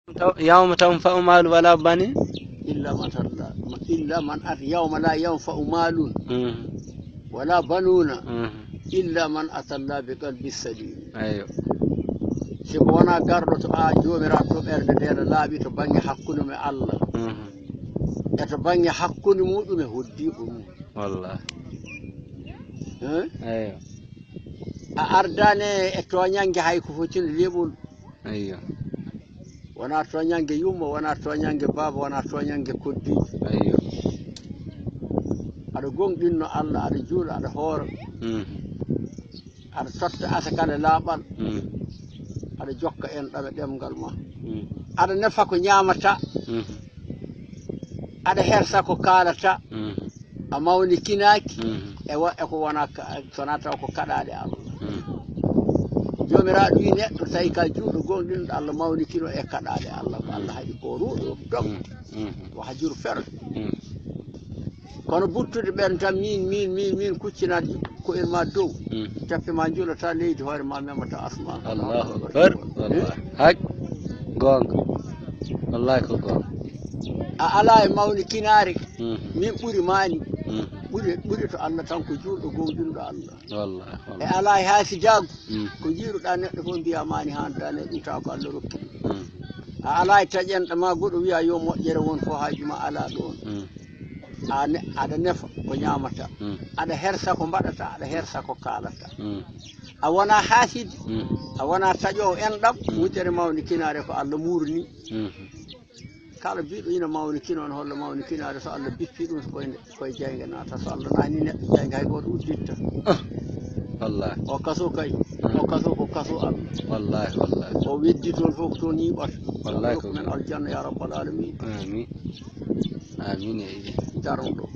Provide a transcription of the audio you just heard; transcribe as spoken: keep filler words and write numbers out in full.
يوم لا ينفع مال ولا بنون. إلا من أتى الله، إلا من أتى، يوم لا ينفع مال ولا بنون إلا من أتى الله بقلب سليم. Eyyo. Siko wonaa garɗo to ɓa-, Joomiraaɗo to ɓernde nde no laaɓi to bannge hakkunde mum e Allah. E to bannge hakkunde muɗum e hoddiiɓe mum. Wallahi. Hein? Eyyo. A ardaani e tooñannge hay ko fotino leeɓol. Eyyo. Wonaa tooñannge yumma, wonaa tooñannge baaba, wonaa tooñannge koddiijo. Eyyo. Aɗa gooŋɗinno Allah, aɗa juula, aɗa hoora. Mm. Aɗa totta asakal e laaɓal. Mm. Aɗa jokka enɗam e ɗemngal ma. Mm. Aɗa nefa ko ñaamata. Mm. Aɗa hersa ko kaalata. Mm. A mawnikinaaki e wa-, e ko wona ka-, so wonaa taw ko kaɗaaɗe Allah. Mm. Joomiraaɗo wiyi neɗɗo tawi ka juulɗo gooŋɗinɗo Allah mawnikino e kaɗaaɗe Allah, ko Allah haɗi ko ruuɗo dog. Mm. Mm. Wahjur fer. Mm. Kono buttude ɓen tan, min, min, min, min, kuccinaade ko'el ma dow. Mm. Tappe ma njuulata leydi, hoore ma memata asman. Allahu akbar. Wallahi. Hak. Goonga. Wallahi ko goonga. A alaa e mawnikinaare. Mm. Min ɓuri maani. Mm. Ɓuri, ɓuri to Allah tan ko juulɗo gooŋɗinɗo Allah. Wallahi, wallahi. E alaa e haasidaagu. Mm. Ko njiiruɗaa neɗɗo fof mbiyaa maani haandaani, ɗum tawa ko Allah rokki ɗum. Mm. A alaa e taƴenɗo ma goɗɗo wiya yo moƴƴere won fof haaju ma alaa ɗoon. Mm. A ne-, aɗa nefa ko ñaamata. Mm. Aɗa hersa ko mbaɗata, aɗa hersa ko kaalata. Mm. A wonaa haasidi, mm, a wonaa taƴoowo enɗam, mm, wujere mawnikinaare ko Allah muurni. Mm. Kala biiɗo ina mawnikino, no holla mawnikinaare, so Allah bippi ɗum koye nde, koye jayge naata. So Allah naani neɗɗo jayge, hay gooto udditta. Ah, wallahi. O kaso kay, ah, o kaso ko kaso Allah. Wallahi, wallahi. O weddi toon fof ko toon yiɓata. Wallahi. Allah rokku men aljanna ya rabbal alamin. Amin. Amin ya ilahi. Darno ɗo.